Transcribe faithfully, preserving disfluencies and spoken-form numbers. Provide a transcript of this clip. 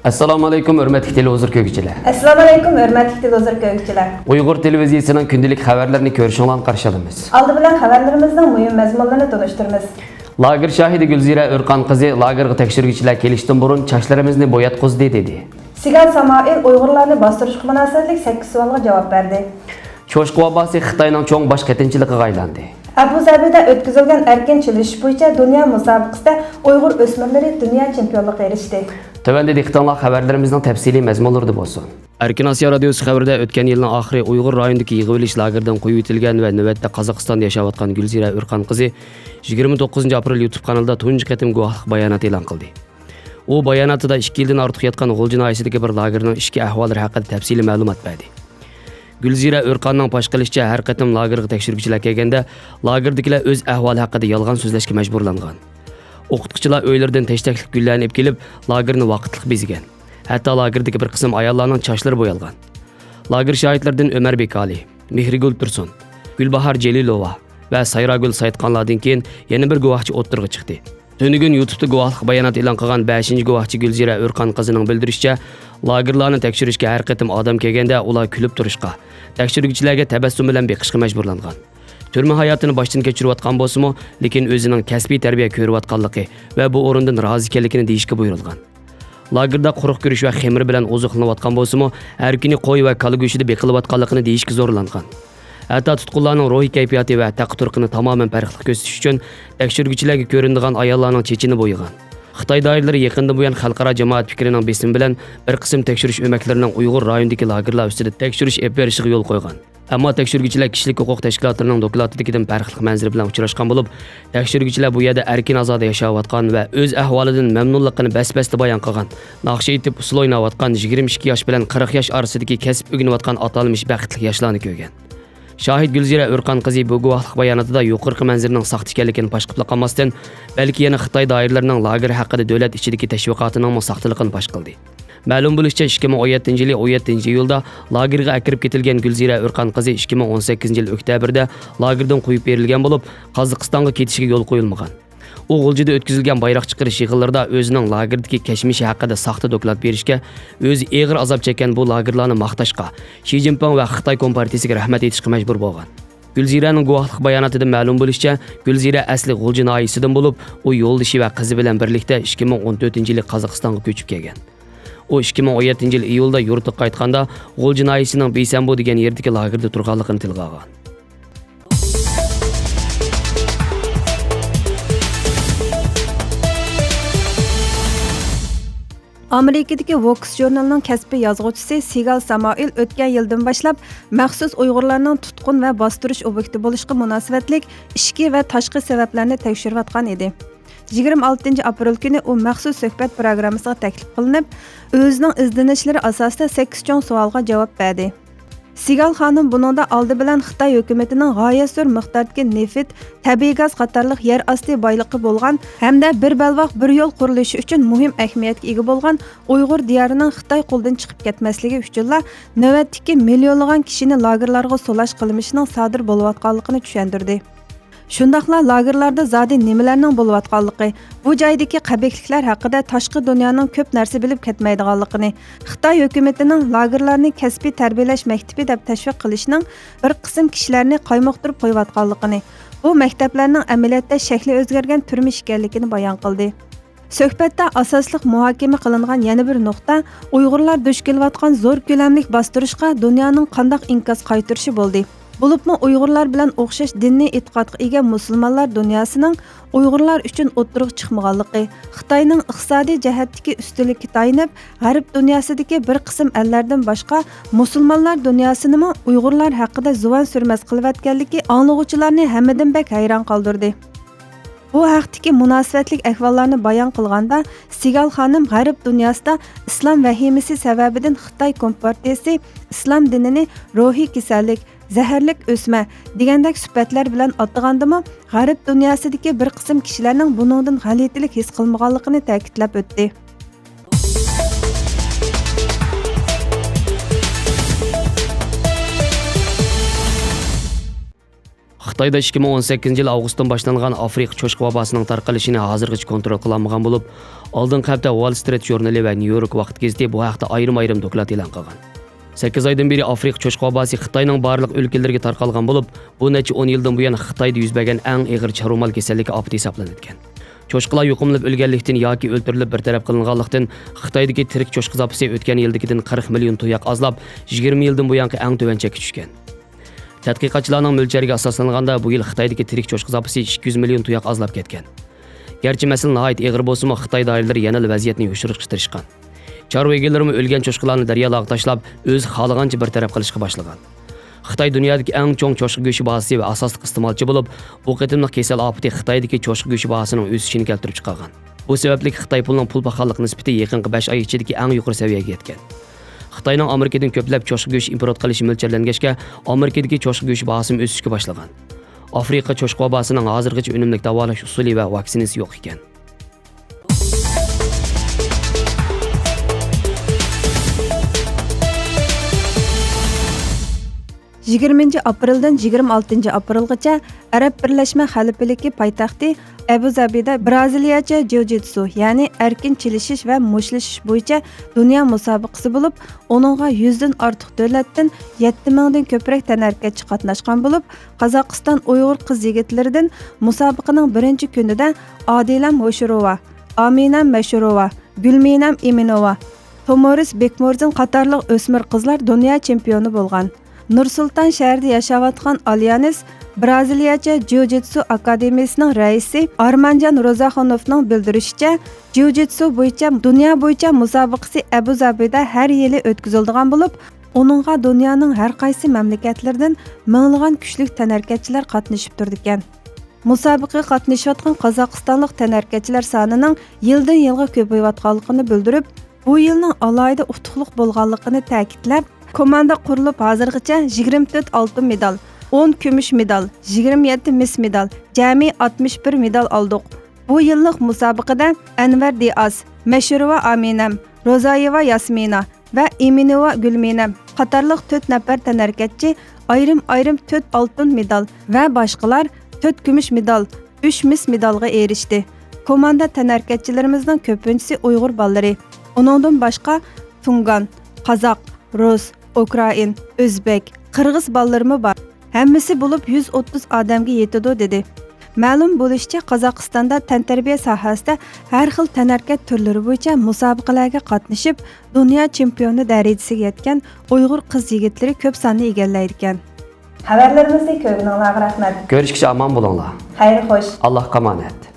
ئەسسالامۇ ئەلەيكۇم، ھۆرمەتلىك تېلېۋىزور كۆرگۈچىلەر. ئەسسالامۇ ئەلەيكۇم، ھۆرمەتلىك تېلېۋىزور كۆرگۈچىلەر. ئۇيغۇر تېلېۋىزىيىسىنىڭ كۈندىلىك خەۋەرلىرىنى كۆرۈشۈڭلارنى قارشى ئالىمىز. ئالدى بىلەن خەۋەرلىرىمىزنىڭ مۇھىم مەزمۇنلىرىنى تونۇشتۇرىمىز. لاگېر شاھىدى گۈلزىرە ئۆرقان قىزى لاگېرغا تەكشۈرگۈچىلەر كېلىشتىن بۇرۇن چاچلىرىمىزنى بوياتقۇزدى، دېدى. سىگال سامائىل ئۇيغۇرلارنى باستۇرۇشقا مۇناسىۋەتلىك سەككىز سوئالغا جاۋاب بەردى. چوشقا ۋاباسى خىتاينىڭ چوڭ باش قېتىنچىلىقىغا ئايلاندى. ئەبۇ زەبىدە ئۆتكۈزۈلگەن ئەركىن چېلىشىش بويىچە دۇنيا مۇسابىقىسىدە ئۇيغۇر ئۆسمۈرلىرى دۇنيا چېمپىيونلۇقىغا ئېرىشتى. تۆۋەندە دىققىتىڭلار خەۋەرلىرىمىزنىڭ تەپسىلىي مەزمۇنلىرىدا بولسۇن. ئەركىن ئاسىيا رادىيوسى خەۋىرىدە ئۆتكەن يىلنىڭ ئاخىرى ئۇيغۇر رايونىدىكى يىغىۋېلىش لاگېرىدىن قويۇۋېتىلگەن ۋە نۆۋەتتە قازاقىستاندا ياشاۋاتقان گۈلزىرە ئۆرقان قىزى يىگىرمە توققۇزىنچى ئاپرېل يۇتۇب قانىلىدا تۇنجى قېتىم گۇۋاھلىق باياناتى ئېلان قىلدى. ئۇ باياناتىدا ئىككى يىلدىن ئارتۇق ياتقان غۇلجا ناھىيەسىدىكى بىر لاگېرنىڭ ئىچكى ئەھۋاللىرى ھەققىدە تەپسىلىي مەلۇمات بەردى. گۈلزىرە ئۆرقاننىڭ پاش قىلىشىچە، ھەر قېتىم لاگېرغا تەكشۈرگۈچىلەر كەلگەندە، لاگېردىكىلەر ئۆز ئەھۋالى ھەققىدە يالغان سۆزلەشكە مەجبۇرلانغان. ئوقۇتقۇچىلار ئۆيلىرىدىن تەشتەكلىك گۈللەرنى ئېلىپ كېلىپ، لاگېرنى ۋاقىتلىق بېزىگەن. ھەتتا لاگېردىكى بىر قىسىم ئاياللارنىڭ چاچلىرى بويالغان. لاگېر شاھىتلىرىدىن ئۆمەر بېكالى، مېھرىگۈل تۇرسۇن، گۈلباھار جېلىلوۋا ۋە سايراگۈل سايىتخانلاردىن كېيىن يەنە بىر گۇۋاھچى ئوتتۇرىغا چىقتى. تۈنۈگۈن يۇتۇبتا گۇۋاھلىق بايانات ئېلان قىلغان بەشىنچى گۇۋاھچى گۈلزىرە ئۆرقان قىزىنىڭ بىلدۈرۈشىچە، لاگېرلارنى تەكشۈرۈشكە ھەر قېتىم ئادەم كەلگەندە، ئۇلار كۈلۈپ تۇرۇشقا، تەكشۈرگۈچىلەرگە تەبەسسۇم بىلەن بېقىشقا مەجبۇرلانغان. تۈرمە ھاياتىنى باشتىن كەچۈرۈۋاتقان بولسىمۇ، لېكىن ئۆزىنىڭ كەسپىي تەربىيە كۆرۈۋاتقانلىقى ۋە بۇ ئورۇندىن رازى ئىكەنلىكىنى دېيىشكە بۇيرۇلغان. لاگېردا قۇرۇق گۈرۈچ ۋە خېمىر بىلەن ئوزۇقلىنىۋاتقان بولسىمۇ، ھەر كۈنى قوي ۋە كالا گۆشىدە بېقىلىۋاتقانلىقىنى دېيىشكە زورلانغان. ھەتتا تۇتقۇنلارنىڭ روھىي كەيپىياتى ۋە تەقى-تۇرقىنى تامامەن پەرقلىق كۆرسىتىش ئۈچۈن، تەكشۈرگۈچىلەرگە كۆرۈنىدىغان ئاياللارنىڭ چېچىنى بويىغان. خىتاي دائىرىلىرى يېقىندىن بۇيان خەلقئارا جامائەت پىكرىنىڭ بېسىمى بىلەن بىر قىسىم تەكشۈرۈش ئۆمەكلىرىنىڭ ئۇيغۇر رايونىدىكى لاگېرلار ئۈستىدە تەكشۈرۈش ئېلىپ بېرىشىغا يول قويغان. ئەمما تەكشۈرگۈچىلەر كىشىلىك ھوقۇق تەشكىلاتلىرىنىڭ دوكلاتىدىكىدىن پەرقلىق مەنزىرە بىلەن ئۇچراشقان بولۇپ، تەكشۈرگۈچىلەر بۇ يەردە ئەركىن-ئازادە ياشاۋاتقان ۋە ئۆز ئەھۋالىدىن مەمنۇنلۇقىنى بەس-بەستە بايان قىلغان، ناخشا ئېيتىپ، ئۇسسۇل ئويناۋاتقان يىگىرمە ئىككى ياش بىلەن قىرىق ياش ئارىسىدىكى كەسىپ ئۆگىنىۋاتقان ئاتالمىش بەختلىك ياشلارنى كۆرگەن. شاھىت گۈلزىرە ئۆرقان قىزى بۇ گۇۋاھلىق باياناتىدا يۇقىرىقى مەنزىرىنىڭ ساختا ئىكەنلىكىنى پاش قىلىپلا قالماستىن، بەلكى يەنە خىتاي دائىرىلىرىنىڭ لاگېر ھەققىدە دۆلەت ئىچىدىكى تەشۋىقاتىنىڭمۇ ساختىلىقىنى پاش قىلدى. مەلۇم بولۇشىچە، ئىككى مىڭ ئون يەتتىنچى يىلى ئون يەتتىنچى ئىيۇلدا لاگېرغا ئەكىرىپ كېتىلگەن گۈلزىرە ئۆرقان قىزى ئىككى مىڭ ئون سەككىزىنچى يىل ئۆكتەبىردە لاگېردىن قويۇپ بېرىلگەن بولۇپ، قازاقىستانغا كېتىشىگە يول قويۇلمىغان. ئۇ غۇلجىدا ئۆتكۈزۈلگەن بايراق چىقىرىش يىغىنلىرىدا ئۆزىنىڭ لاگېردىكى كەچمىشى ھەققىدە ساختا دوكلات بېرىشكە، ئۆزى ئېغىر ئازاب چەككەن بۇ لاگېرلارنى ماختاشقا، شى جىنپىڭ ۋە خىتاي كومپارتىيىسىگە رەھمەت ئېيتىشقا مەجبۇر بولغان. گۈلزىرەنىڭ گۇۋاھلىق باياناتىدىن مەلۇم بولۇشىچە، گۈلزىرە ئەسلى غۇلجا ناھىيەسىدىن بولۇپ، ئۇ يولدىشى ۋە قىزى بىلەن بىرلىكتە ئىككى مىڭ ئون تۆتىنچى يىلى قازاقىستانغا كۆچۈپ كەلگەن. ئۇ ئىككى مىڭ ئون يەتتىنچى يىل ئىيۇلدا يۇرتىغا قايتقاندا، غۇلجا ناھىيەسىنىڭ بىسەنبۇ دېگەن يېرىدىكى لاگېردا تۇرغانلىقىنى تىلغا ئالغان. ئامېرىكىدىكى ۋوكس ژۇرنىلىنىڭ كەسپىي يازغۇچىسى سىگال سامائىل ئۆتكەن يىلدىن باشلاپ مەخسۇس ئۇيغۇرلارنىڭ تۇتقۇن ۋە باستۇرۇش ئوبيېكتى بولۇشقا مۇناسىۋەتلىك ئىچكى ۋە تاشقى سەۋەبلەرنى تەكشۈرۈۋاتقان ئىدى. يىگىرمە ئالتىنچى ئاپرېل كۈنى ئۇ مەخسۇس سۆھبەت پروگراممىسىغا تەكلىپ قىلىنىپ، ئۆزىنىڭ ئىزدىنىشلىرى ئاساسىدا سەككىز چوڭ سوئالغا جاۋاب بەردى. سىگال خانىم بۇنىڭدا ئالدى بىلەن خىتاي ھۆكۈمىتىنىڭ غايەت زور مىقداردىكى نېفىت، تەبىئىي گاز قاتارلىق يەر ئاستى بايلىقى بولغان ھەمدە بىر بەلباغ بىر يول قۇرۇلۇشى ئۈچۈن مۇھىم ئەھمىيەتكە ئىگە بولغان ئۇيغۇر دىيارىنىڭ خىتاي قولىدىن چىقىپ كەتمەسلىكى ئۈچۈنلا نۆۋەتتىكى مىليونلىغان كىشىنى لاگېرلارغا سولاش قىلمىشىنىڭ سادىر بولۇۋاتقانلىقىنى چۈشەندۈردى. شۇنداقلا لاگېرلاردا زادى نېمىلەرنىڭ بولۇۋاتقانلىقى، بۇ جايدىكى قەبىھلىكلەر ھەققىدە تاشقى دۇنيانىڭ كۆپ نەرسە بىلىپ كەتمەيدىغانلىقىنى، خىتاي ھۆكۈمىتىنىڭ لاگېرلارنى كەسپىي تەربىيەلەش مەكتىپى دەپ تەشۋىق قىلىشىنىڭ بىر قىسىم كىشىلەرنى قايمۇقتۇرۇپ قويۇۋاتقانلىقىنى، بۇ مەكتەپلەرنىڭ ئەمەلىيەتتە شەكلى ئۆزگەرگەن تۈرمە ئىكەنلىكىنى بايان قىلدى. سۆھبەتتە ئاساسلىق مۇھاكىمە قىلىنغان يەنە بىر نۇقتا ئۇيغۇرلار دۇچ كېلىۋاتقان زور كۆلەملىك باستۇرۇشقا دۇنيانىڭ قانداق ئىنكاس قايتۇرۇشى بولدى. بولۇپمۇ ئۇيغۇرلار بىلەن ئوخشاش دىنىي ئېتىقادقا ئىگە مۇسۇلمانلار دۇنياسىنىڭ ئۇيغۇرلار ئۈچۈن ئوتتۇرىغا چىقمىغانلىقى، خىتاينىڭ ئىقتىسادىي جەھەتتىكى ئۈستۈنلۈككە تايىنىپ، غەرب دۇنياسىدىكى بىر قىسىم ئەللەردىن باشقا مۇسۇلمانلار دۇنياسىنىمۇ ئۇيغۇرلار ھەققىدە زۇۋان سۈرمەس قىلىۋەتكەنلىكى ئاڭلىغۇچىلارنى ھەممىدىن بەك ھەيران قالدۇردى. بۇ ھەقتىكى مۇناسىۋەتلىك ئەھۋاللارنى بايان قىلغاندا، سىگال خانىم غەرب دۇنياسىدا ئىسلام ۋەھىمىسى سەۋەبىدىن خىتاي كومپارتىيىسى ئىسلام دىنىنى روھىي كېسەللىك، زەھەرلىك ئۆسمە دېگەندەك سۈپەتلەر بىلەن ئاتىغاندىمۇ، غەرب دۇنياسىدىكى بىر قىسىم كىشىلەرنىڭ بۇنىڭدىن غەلىتىلىك ھېس قىلمىغانلىقىنى تەكىتلەپ ئۆتتى. خىتايدا ئىككى مىڭ ئون سەككىزىنچى يىل ئاۋغۇستتىن باشلانغان ئافرىقا چوشقا ۋاباسىنىڭ تارقىلىشىنى ھازىرغىچە كونترول قىلالمىغان بولۇپ، ئالدىنقى ھەپتە ۋال سترىت ژۇرنىلى ۋە نيۇ يورك ۋاقىت گېزىتى بۇ ھەقتە ئايرىم-ئايرىم دوكلات ئېلان قىلغان. سەككىز ئايدىن بېرى ئافرىقا چوشقا ۋاباسى خىتاينىڭ بارلىق ئۆلكىلىرىگە تارقالغان بولۇپ، بۇ نەچچە ئون يىلدىن بۇيان خىتايدا يۈز بەرگەن ئەڭ ئېغىر چارۋىمال كېسەللىكى ئاپىتى ھېسابلىنىدىكەن. چوشقىلار يۇقۇملىنىپ ئۆلگەنلىكتىن ياكى ئۆلتۈرۈلۈپ بىر تەرەپ قىلىنغانلىقتىن، خىتايدىكى تىرىك چوشقا زاپىسى ئۆتكەن يىلدىكىدىن قىرىق مىليون تۇياق ئازلاپ، يىگىرمە يىلدىن بۇيانقى ئەڭ تۆۋەن چەككە چۈشكەن. تەتقىقاتچىلارنىڭ مۆلچەرگە ئاساسلانغاندا، بۇ يىل خىتايدىكى تىرىك چوشقا زاپىسى ئىككى يۈز مىليون تۇياق ئازلاپ كەتكەن. گەرچە مەسىلە ناھايىتى ئېغىر بولسىمۇ، خىتاي دائىرىلىرى يەنىلا ۋەزىيەتنى يوشۇرۇشقا تىرىشقان. چارۋا ئىگىلىرىمۇ ئۆلگەن چوشقىلارنى دەريالارغا تاشلاپ، ئۆزى خالىغانچە بىر تەرەپ قىلىشقا باشلىغان. خىتاي دۇنيادىكى ئەڭ چوڭ چوشقا گۆشى باھاسى ۋە ئاساسلىق ئىستېمالچى بولۇپ، بۇ قېتىملىق كېسەل ئاپىتى خىتايدىكى چوشقا گۆشى باھاسىنىڭ ئۆسۈشىنى كەلتۈرۈپ چىقارغان. بۇ سەۋەبلىك خىتاي پۇلىنىڭ پۇل پاخاللىق نىسبىتى يېقىنقى بەش ئاي ئىچىدىكى ئەڭ يۇقىرى سەۋىيەگە يەتكەن. خىتاينىڭ ئامېرىكىدىن كۆپلەپ چوشقا گۆشى ئىمپورت قىلىشى مۆلچەرلەنگەچكە، ئامېرىكىدىكى چوشقا گۆشى باھاسىمۇ ئۆسۈشكە باشلىغان. ئافرىقا چوشقا ۋاباسىنىڭ ھازىرغىچە ئۈنۈملۈك داۋالاش ئۇسۇلى ۋە ۋاكسىنىسى يوق ئىكەن. يىگىرمىنچى ئاپرېلدىن يىگىرمە ئالتىنچى ئاپرېلغىچە ئەرەب بىرلەشمە خەلىپىلىكى پايتەختى ئەبۇ زەبىدە برازىلىيەچە جىۇ-جىتسۇ، يەنى ئەركىن چېلىشىش ۋە مۇشتلىشىش بويىچە دۇنيا مۇسابىقىسى بولۇپ، ئۇنىڭغا يۈزدىن ئارتۇق دۆلەتتىن يەتتە مىڭدىن كۆپرەك تەنھەرىكەتچى قاتناشقان بولۇپ، قازاقىستان ئۇيغۇر قىز-يىگىتلىرىدىن مۇسابىقىنىڭ بىرىنچى كۈنىدە ئادىلەم ھوشۇروۋا، ئامىنەم مەشۇروۋا، گۈلمىنەم ئىمىنوۋا، تومۇرىس بېكمۇرزىن قاتارلىق ئۆسمۈر قىزلار دۇنيا چېمپىيونى بولغان. نۇر سۇلتان شەھىرىدە ياشاۋاتقان ئاليانىس برازىلىيەچە جىۇ-جىتسۇ ئاكادېمىيىسىنىڭ رەئىسى ئارمانجان روزاخۇنوفنىڭ بىلدۈرۈشىچە، جىۇ-جىتسۇ بويىچە دۇنيا بويىچە مۇسابىقىسى ئەبۇ زابىدا ھەر يىلى ئۆتكۈزۈلىدىغان بولۇپ، ئۇنىڭغا دۇنيانىڭ ھەر قايسى مەملىكەتلىرىدىن مىڭلىغان كۈچلۈك تەنھەرىكەتچىلەر قاتنىشىپ تۇرىدىكەن. مۇسابىقىگە قاتنىشىۋاتقان قازاقىستانلىق تەنھەرىكەتچىلەر سانىنىڭ يىلدىن يىلغا كۆپىيىۋاتقانلىقىنى بىلدۈرۈپ، بۇ يىلنىڭ ئالاھىدە ئۇتۇقلۇق بولغانلىقىنى تەكىتلەپ، كوماندا قۇرۇلۇپ، ھازىرغىچە يىگىرمە تۆت ئالتۇن مېدال، ئون كۈمۈش مېدال، يىگىرمە يەتتە مىس مېدال، جەمئىي ئاتمىش بىر مېدال ئالدۇق. بۇ يىللىق مۇسابىقىدە ئەنۋەر دىئاز، مەشۇرۇۋا ئامىنەم، روزايېۋا ياسمىنا ۋە ئىمىنوۋا گۈلمىنەم قاتارلىق تۆت نەپەر تەنھەرىكەتچى ئايرىم-ئايرىم تۆت ئالتۇن مېدال ۋە باشقىلار تۆت كۈمۈش مېدال، ئۈچ مىس مېدالغا ئېرىشتى. كوماندا تەنھەرىكەتچىلىرىمىزنىڭ كۆپىنچىسى ئۇيغۇر بالىلىرى. ئۇنىڭدىن باشقا تۇڭگان، قازاق، رۇس، ئۇكرائىن، ئۆزبېك، قىرغىز بالىلىرىمۇ بار. ھەممىسى بولۇپ يۈز ئوتتۇز ئادەمگە يېتىدۇ، دېدى. مەلۇم بولۇشىچە، قازاقىستاندا تەنتەربىيە ساھەسىدە ھەر خىل تەنھەرىكەت تۈرلىرى بويىچە مۇسابىقىلەرگە قاتنىشىپ، دۇنيا چېمپىيونى دەرىجىسىگە يەتكەن ئۇيغۇر قىز-يىگىتلىرى كۆپ ساننى ئىگىلەيدىكەن. خەۋەرلىرىمىزنى كۆرگىنىڭلارغا رەھمەت. كۆرۈشكىچە ئامان بولۇڭلار. خەير خوش. ئاللاھقا ئامانەت.